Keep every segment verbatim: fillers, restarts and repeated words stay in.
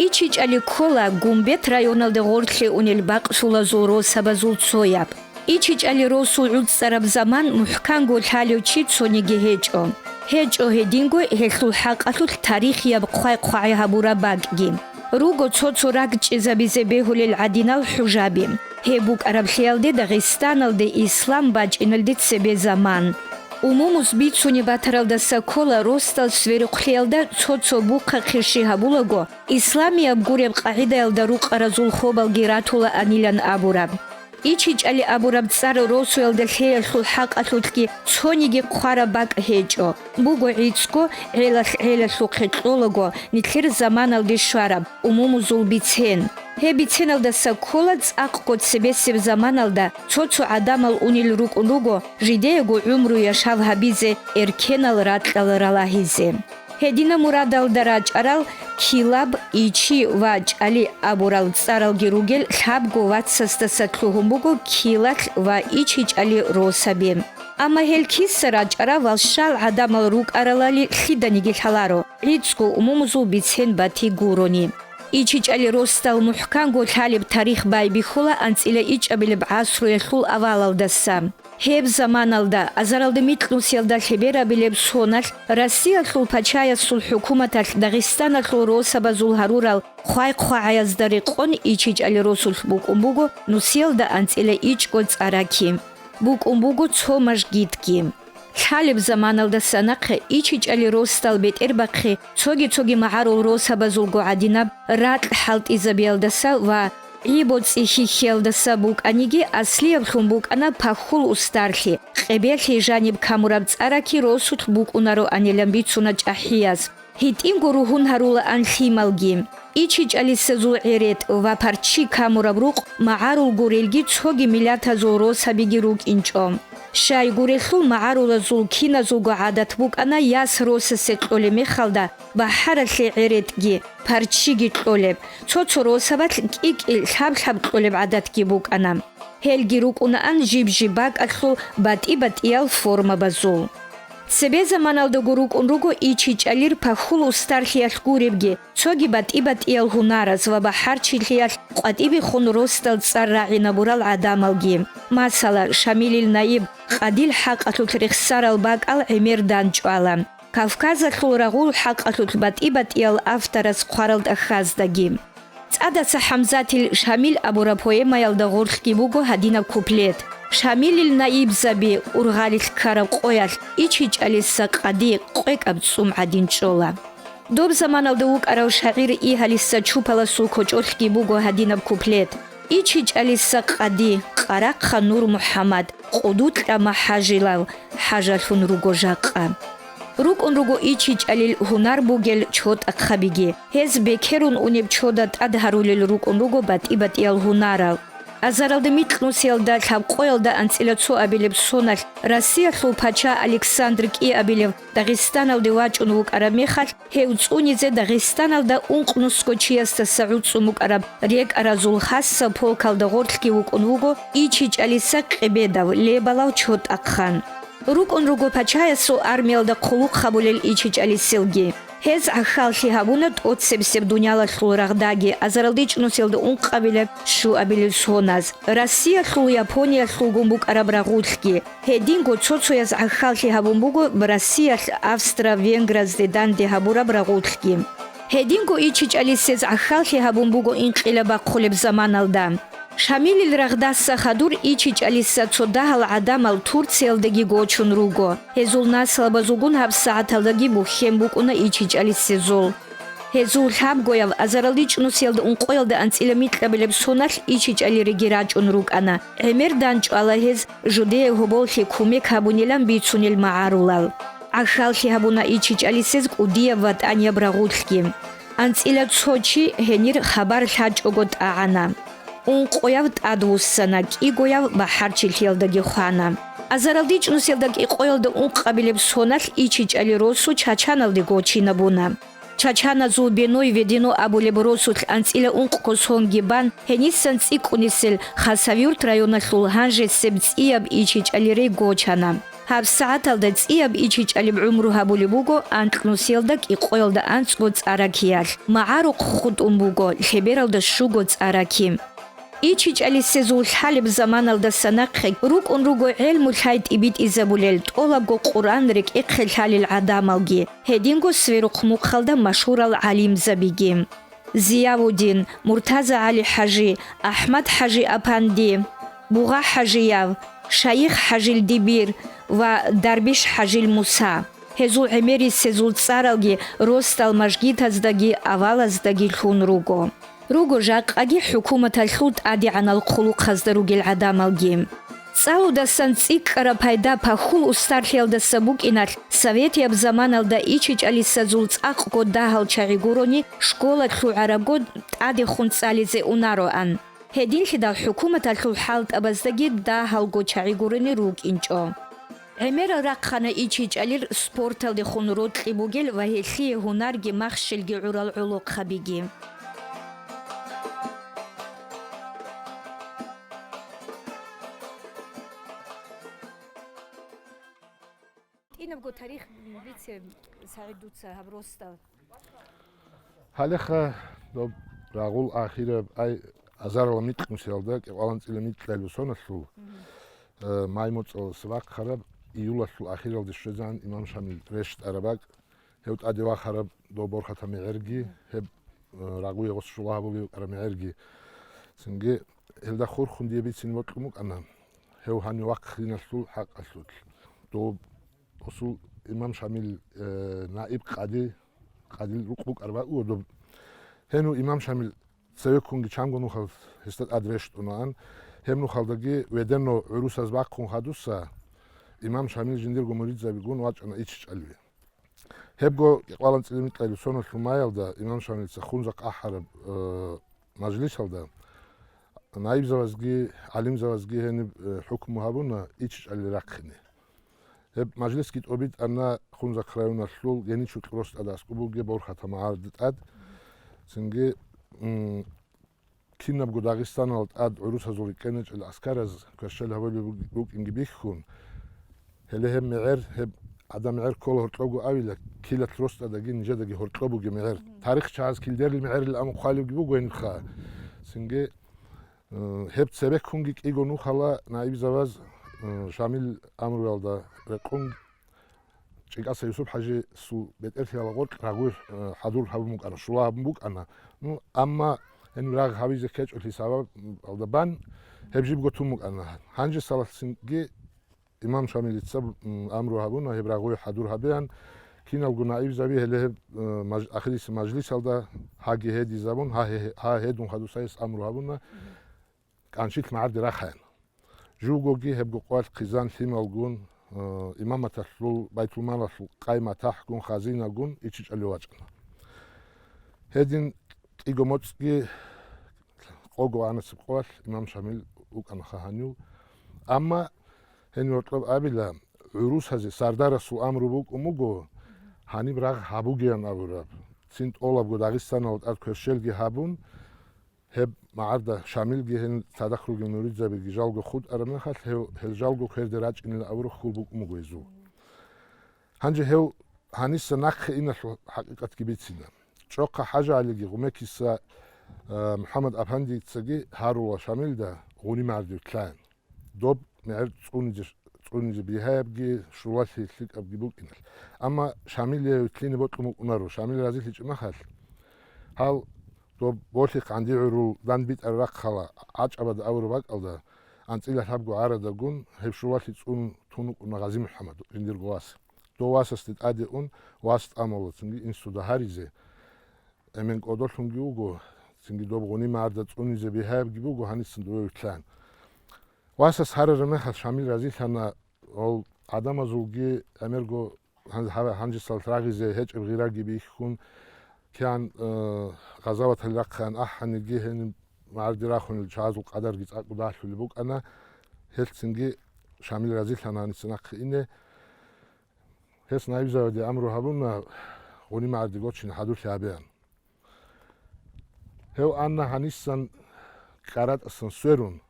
ИчичӀали ккола Гумбет районалде гъорлъе унел бакълъулазул росабазул цояб. ИчичӀали росул гӀуцӀараб заман мухӀканго лъалев чи цониги гьечӀо. ГьечӀо гьединго гьелъул хӀакъалъулъ тарихияб хъвай-хъвагӀи гьабураб бакӀги. Руго цо-цо ракӀчӀезабизе бегьулел гӀадинал хӀужаби. Гьеб букӀараблъиялде Дагъистаналде ислам бачӀиналде цебе заман. Умумуз бицунеб батаралдаса ккола росдал сверухълъиялда цо-цо бухъа-хъирщи гьабулаго, исламияб гуреб къагӀидаялда рукъаразул хобалги ратулаанилан абураб. ИчичӀали абураб цӀар росуялда лъеялъул хӀакъалъулъги цониги хъвараб бакӀ гьечӀо, буго гӀицӀго гӀелалъ-гӀелалъухъе кьолаго нилъер заманалде щвараб умумузул бицен. Гьеб биценалдаса ккола цӀакъго цебесеб заманалда цо-цо гӀадамал унел рукӀун руго жидеего гӀумру яшав гьабизе, эркенал ракьал ралагьизе. Гьединаб мурадалда рачӀарал Килаб, Ичи ва ЧӀали абурал цӀаралги ругел лъабго вацасдаса лъугьун буго Килалъ ва ИчичӀали росаби. Амма гьел киса рачӀарав ва щал гӀадамал рукӀаралали лъиданиги лъаларо, гӀицӀго умумузул бицен бати гурони. ИчичӀали росдал мухӀканго лъалеб тарих байбихьула анцӀила ичӀабилеб гӀасруялъул авалалдаса. Гьеб заманалда, азаралда микьнусиялда лъеберабилеб соналъ, Россиялъул пачаясул хӀукуматалъ Дагъистаналъул росабазул гьарурал хъвай-хъвагӀаязда рекъон ИчичӀали росулъ букӀун буго нусиялда анцӀила ичӀго цӀараки. БукӀун буго цо мажгитги. Лъалеб заманалдаса нахъе ИчичӀали росдал бетӀербахъи цоги-цоги магӀарул росабазулго гӀадинаб ракь хӀалтӀизабиялдаса ва гӀи-боцӀи хьихьиялдаса букӀаниги, аслияблъун букӀана пахьул устарлъи, къебелъи жаниб камураб цӀараки росулъ букӀунароанилан бицуна чӀахӀияз. ГьитӀинго ругьун гьарулаан лъималги. ИчичӀалисезул гӀеретӀ ва парччи камураб рукъ магӀарул гурелги цоги миллатазул росабиги рукӀинчӀо. Щай гурелъул магӀарулазул киназулго гӀадат букӀана яс росасе кьолеб мехалда бахӀаралъе гӀеретӀги, парччиги кьолеб, цо-цо росабалъ кӀи-кӀи лъаб-лъаб кьолеб гӀадатги букӀана. Гьелги рукӀунаан жиб-жиб бакӀалъул батӀи-батӀиял формабазул. Цебе заманалдаго рукӀун руго ИчичӀалир пахьул устарлъиялъ гуребги, цоги батӀи-батӀиял гьунараз ва бахӀарчилъиялъ къватӀибехун росдал цӀар рагӀинабурал гӀадамалги. Масала, Шамилил наиб Къадил хӀакъалъулъ рехсарал бакӀал гӀемер данчӀвала. Кавказалъул рагъул хӀакъалъулъ батӀи-батӀиял автораз хъварал тӀахьаздаги. ЦӀадаса ХӀамзатил «Шамил» абураб поэмаялда гъорлъги буго гьадинаб куплет: «Шамилил наибзаби ургъалилъ ккараб къоялъ ИчичӀалиса къади къвекӀаб цӀум гӀадин чӀола». Доб заманалда вукӀарав шагӀир Игьалиса Чупаласул кочӀолъги буго гьадинаб куплет: «ИчичӀалиса къади, Къарахъа Нур МухӀаммад, къудукьа МахӀажилал хӀажалъун руго жакъа». РукӀун руго ИчичӀалил гьунар бугел чотӀахъабиги. Гьез бекерун унеб чода тӀад гьарулел рукӀун руго батӀи-батӀиял гьунарал. Азаралда микьнусиялда лъабкъоялда анцӀила цоабилеб соналъ Россиялъул пача Александр кӀиабилев Дагъистаналде вачӀун вукӀараб мехалъ, гьев цӀунизе Дагъистаналда ункънусго чиясдаса гӀуцӀун букӀараб рекӀаразул хасаб полкалда гъорлъги вукӀун вуго ИчичӀалиса къебедав, лебалав чотӀахъан. РукӀун руго пачаясул армиялда хъулухъ гьабулел ИчичӀалиселги. Гьез гӀахьаллъи гьабуна тӀоцебесеб дуниялалъул рагъдаги азаралда ичӀнусиялда ункъабилеб щуабилел соназ, Россиялъул, Япониялъулгун букӀараб рагъулъги. Гьединго цо-цояз гӀахьаллъи гьабун буго Россиялъ Австро-Венгразде данде гьабураб рагъулъги. Гьединго ИчичӀалисез гӀахьаллъи гьабун буго инкъилаб бахъулеб заманалда. Шамилил рагъдаса хадур ИчичӀалиса цо дагьал гӀадамал Турциялдаги гочун руго. Гьезул наслабазулгун гьабсагӀаталдаги бухьен букӀуна ИчичӀалисезул. Гьезул лъабгояв азаралда ичӀнусиялда ункъоялда анцӀила микьабилеб соналъ ИчичӀалиреги рачӀун рукӀана, гӀемер данчӀвала гьез жидее гьоболлъи кумек гьабунилан бицунел магӀарулал. ГӀахьаллъи гьабуна ИчичӀалисез кӀудияб ва тӀанияб рагъулъги. АнцӀила цо чи гьенир хабар лъачӀого тӀагӀана. Ункъояв тӀадвуссана, кӀигояв бахӀарчилъиялдаги хвана. Азаралда ичӀнусиялда кӀикъоялда ункъабилеб соналъ ИчичӀали росу Чачаналде гочинабуна. Чачаназул Беной-Ведено абулеб росулъ анцӀила ункъго сонги бан, гьенисан цӀикӀкӀунисел Хасавюрт районалъул гьанжесеб цӀияб ИчичӀалире гочана. ГьабсагӀаталда цӀияб ичичӀалиб гӀумру гьабулеб буго анкьнусиялда кӀикъоялда анцӀго цӀараки. МагӀарухъ хутӀун буго лъебералда щуго цӀараки. ИчичӀалисезул лъалеб заманалдаса нахъе рукӀун руго гӀелму-лъай тӀибитӀизабулел, тӀолабго Къуръан рекӀехъе лъалел гӀадамалги, гьединго Сверухъмухъалда машгьурал гӀалимзабиги: Зиявудин, МуртазагӀали-хӀажи, АхӀмад-хӀажи-апанди, БугъахӀажияв, Шайих-хӀажил Дибир ва Дарбиш-хӀажил Муса. Гьезул гӀемерисезул цӀаралги росдал мажгитаздаги авалаздаги лъун руго. Руго жакъаги хӀукуматалъул тӀадегӀанал хъулухъазда ругел гӀадамалги. ЦӀалудасан цӀикӀкӀараб пайда пахьул устарлъиялдаса букӀиналъ, советияб заманалда ичичӀалисазул цӀакъго дагьал чагӀи гурони, школа лъугӀарабго тӀадехун цӀализе унароан. Гьединлъидал хӀукуматалъул хӀалтӀабаздаги дагьалго чагӀи гурони рукӀинчӀо. ГӀемерал рахъана ичичӀалил спорталдехун рокьи бугел ва гьелъие гьунарги махщелги гӀурал гӀолохъабиги. Кинабго тарих бице, СагӀид, дуца гьаб росдал. Гьалеха доб рагъул ахираб ай азарала микьнусиялда кӀикъоялда анцӀила микьалъул соналъул, э, май моцӀалдаса бахъараб июлалъул ахиралде щвезегӀан имам Шамил рещтӀараб бакӀ, гьев тӀаде вахараб доб борхатаб мегӀерги, гьеб, э, рагъуе гъос щула гьабулев вукӀараб мегӀерги. Цинги гьелда хурхун дие бицине бокьун букӀана гьев гьанив вахъиналъул хӀакъалъулъ. Доб Гъосул имам Шамил, э, наиб къади, къадил рукъ букӀараб бакӀ буго доб. Гьенив имам Шамил цевеккунги чанго нухал гьесда тӀад рещтӀунаан. Гьеб нухалдаги ведено гӀурусаз бахъун хадуса имам Шамил жиндирго муридзабигун вачӀана ичичӀаливи. Гьебго кӀикъоялда анцӀила микьалъул соналъул маялда имам Шамилица Хунзахъ ахӀараб, э, мажлисалда наибзабазги гӀалимзабазги гьениб, э, хӀукму гьабуна ичичӀали рахъине. Гьеб мажлисги тӀобитӀана Хунзахъ районалъул Геничукь росдада аскӀоб бугеб борхатаб магӀарда тӀад. Цинги, м, кинабго Дагъистаналда тӀад гӀурусазул рикӀкӀенечӀел аскараз кверщел гьабулеб буг-, букӀинги бихьун, гьеле гьеб мегӀер, гьеб гӀадаб мегӀер ккола гьоркьобго абила, килалъ росдадаги нижедаги гьоркьоб бугеб мегӀер. Тарихчагьаз килдерил мегӀерилан абун хъвалебги буго гьенибха. Цинги Э, гьеб цебеккунги кӀиго нухала наибзабаз, э, Шамил амруялда рекъон, ЧӀикӀаса Юсуп-хӀажиясул бетӀерлъиялда гъоркь рагъуе, э, хӀадур гьабун букӀана, щула гьабун букӀана. Ну, амма гьениб рагъ гьабизе ккечӀолъи сабабалда бан гьеб жибго тун букӀана. Гьанже салалъцинги имам Шамилица, м, амру гьабуна гьеб рагъуе хӀадур гьабеян, киналго наибзаби гьеле гьеб, э, маж-, ахирисеб мажлисалда гьаги гьедизабун, гьа гье-, гьа гьедун хадуса гьес амру гьабуна, КӀанчил магӀарде рахъаян. Живгоги гьебго къоялъ хъизан-лъималгун, э, имаматалъул, байтулмалалъул къай-матахӀгун, хазинагун ичичӀалев вачӀана. Гьедин кӀиго моцӀги къого анасеб къоялъ имам Шамил вукӀанаха гьанив. Амма гьенив гьоркьоб абила, гӀурусазе сардарасул амру букӀун буго, гьаниб рагъ гьабугеян абураб. Цин тӀолабго Дагъистаналда тӀад кверщелги гьабун, гьеб магӀарда Шамилги гьел цадахъ ругел муридзабиги жалго хутӀараб мехалъ, гьев, гьел жалго кверде рачӀинилан абураб хьул букӀун буго гьезул. Гьанже гьев гьаниса нахъе иналъул хӀакъикъатги бицина. ЧӀохъа ХӀажигӀалиги Гъумекиса, э, МухӀаммад-апандицаги гьарула Шамилда Гъуни магӀарде вилълъаян. Доб мегӀер цӀунизе, цӀунизе бигьаябги, щулалъи лъикӀабги букӀиналъ. Амма Шамилие вилълъине бокьун букӀунаро, Шамил разилъичӀеб мехалъ, гьал доб болъихъ гӀанди гӀурул дандбитӀараб рахъала гӀачӀабада абураб бакӀалда, анцӀила лъабго гӀарадагун гьеб щулалъи цӀун тун вукӀуна Гъази-МухӀаммад, жиндирго вас. Дов васасде тӀаде ун, вас тӀамула цинги инсуда гьаризе, эмен кӀодолъунги вуго, цинги доб Гъуни магӀарда цӀунизе бигьаябги буго, гьанисан дове вилълъан. Васас гьарараб мехалъ Шамил разилъана, гьал гӀадамазулги гӀемерго гьан-, гьа-, гьанжесалъ рагъизе гьечӀеб гъираги бихьун, кигӀан, э, гъазаватал рахъаян ахӀаниги, гьениб магӀарде рахунел чагӀазул къадарги цӀакъ далъулеб букӀана, гьелъ цинги Шамил разилъана гьаниса нахъе ине. Гьес наибзаваде амру гьабуна, Гъуни магӀарде гочине хӀадурлъи гьабеян. Гьев ана гьанисан КьаратӀасан сверун,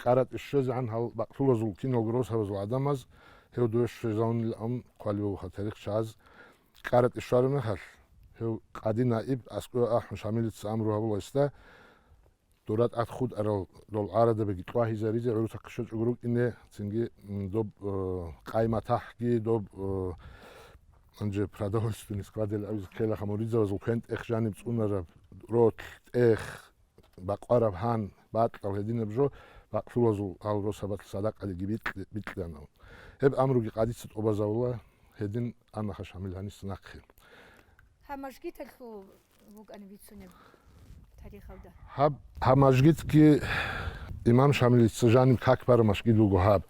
КьаратӀе щвезегӀан гьал бакълъулазул киналго росабазул гӀадамаз Гьев дое щвезавунилан хъвалев вуха тарихчияз. КӀаратӀи щвараб мехалъ, гьев къади наиб аскӀове ахӀун Шамилица амру гьабула гьесда, дора тӀад хутӀарал дол гӀарадабиги тӀвагьизаризе гӀурусахъе щвечӀого рукӀине, цинги, м, доб, э, къай-матахӀги, доб, э, гьанже продовольственный складал абизе ккела хамуридзавазул квен-тӀех жаниб цӀунараб, ролъ, тӀех, бакъвараб гьан, бакьал гьединаб жо, бакълъулазул гьал росабалъ садакъалиги бикьи-, бикьана. Гьеб амруги къадица тӀубазавула, гьедин анаха Шамил гьаниса нахъе. Гьаб мажгиталъул букӀана бицунеб тарихалда. Гьаб, гьаб мажгитги имам Шамилица жаниб как бараб мажгит буго гьаб.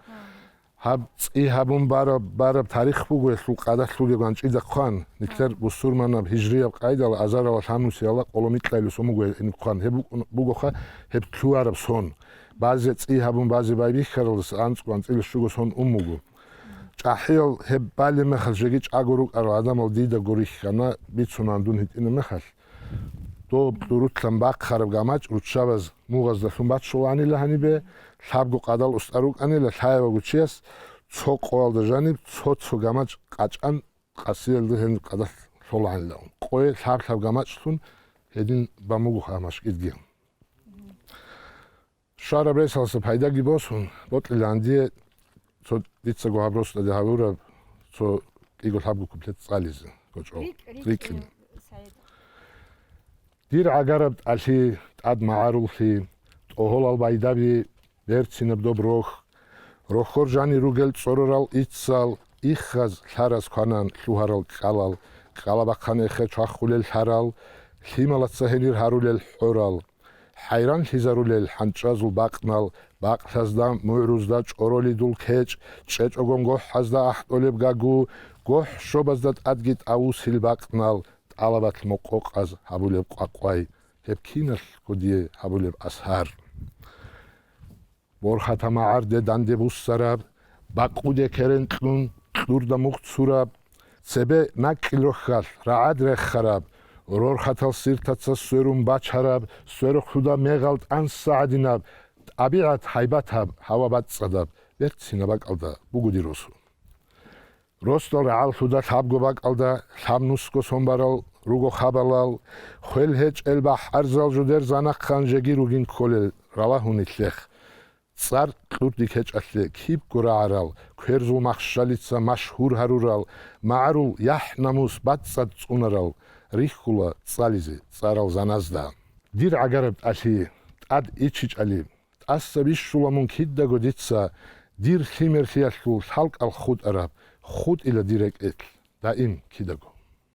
Гьаб цӀи гьабун бараб, бараб тарих буго гьелъул къадалъ бугеб ганчӀида хъван, нилъер бусурманаб гьижрияб къайдала азарала лъабнусиялда къоло микьайилан сон буго гьениб хъван. Гьеб букӀун-, бугоха гьеб лъугьараб сон. Базе цӀи гьабун базе байбихьаралдаса анцӀго анцӀила щуго сон ун буго. ЧӀахӀиял гьеб балеб мехалъ жеги чӀаго рукӀарал гӀадамал дида гурихьана бицунан дун гьитӀинаб мехалъ. Доб кьурулъан бахъараб гамачӀ руччабаз мугъаздалъун баччулаанила гьанибе, лъабго къадал устӀа рукӀанила лъаяваго чияс цо къоялда жаниб цо-цо гамачӀ къачӀан къасиялда гьениб къадалъ лъолаанила. Къое лъаб-лъаб гамачӀлъун гьедин бамугоха мажгитги. Щвараб ресалъа пайдаги босун, бокьилаан дие цо дицаго гьаб росдаде гьавураб цо кӀиго-лъабго куплет цӀализе кӀочӀо. РикӀ, рикӀ, рикӀкӀин. Э, Саид. Дир гӀагараб тӀалъи, тӀад магӀаруллъи, тӀогьолал байдаби, берцинаб доб рохь, рохьор жани ругел цӀорорал иццал, иххаз лъараз кванан лъугьарал кьалал, кьалабахъан эхе чвахулел лъарал, лъималаца гьенир гьарулел хӀорал, хӀайранлъизарулел хӀанчӀазул бакънал, бакълъазда, мугӀрузда чӀоролидул кечӀ, чӀечӀогон гохӀазда ахӀдолеб гагу, гохӀ щобазда тӀадги тӀавусил бакънал, тӀалабалъ мокъокъаз гьабулеб къвакъвай, гьеб киналъго дие гьабулеб асар. БорхатамагӀарде данде буссараб, бакъуде керен кьун, кьурда мугъ цураб, цебе накӀкӀил рохьалъ рагӀад рехараб, рорхатал сиртаца сверун бачараб, сверухъуда мегъал тӀанса гӀадинаб, тӀабигӀат гьайбатаб, гьава бацӀцӀадаб, берцинаб бакӀалда буго дир росу. Росдал рагӀаллъуда лъабго бакӀалда лъабнусго сон барал руго хабалал, хвел гьечӀел бахӀарзал жудер занахъан жеги ругин кколел ралагьун нилъехъ. ЦӀар кьурдик гьечӀалъе кибго рагӀарал, кверзул махщалица машгьур гьарурал, магӀарул яхӀ-намус бацӀцӀад цӀунарал, рихьула цӀализе цӀарал заназда. Дир гӀагараб тӀалъи, тӀад ичичӀали, тӀаса бищула мун кидаго дица, дир лъимерлъиялъул лъалкӀал хутӀараб, хутӀила дир рекӀелъ даим кидаго.